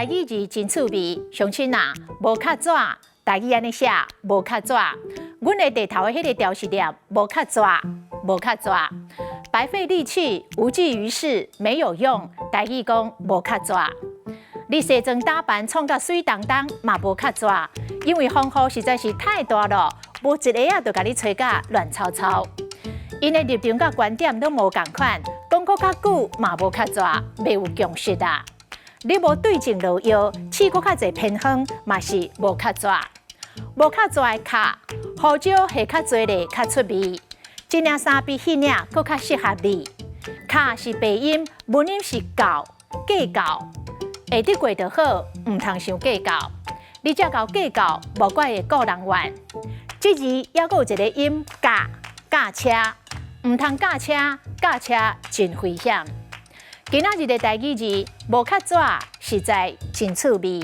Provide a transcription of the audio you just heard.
台語字真趣味，鄉親啊，無卡紙，台語按呢寫，無卡紙。阮的地頭的彼个潮濕粒，無卡紙，無卡紙。白費力氣，無濟於事，沒有用。台語講無卡紙。你西裝打扮創甲媠當當，嘛無卡紙，因為風雨實在是太大了，無一下仔就共你吹甲亂糟糟。𪜶的立場佮觀點攏無仝款，講閣較久嘛無卡紙，袂有共識啊。你無對症落藥，試閣較濟偏方，嘛是無卡紙。無卡紙的卡，胡椒下較濟咧，較出味。這領衫比彼領閣較適合你。卡是白音，文音是教，計較。會得過就好，毋通傷計較。你這𠢕計較，無怪會顧人怨。這字猶閣有一個音，駕，駕車，毋通駕車，駕車真危險。今仔日的台語字無卡紙，實在真趣味。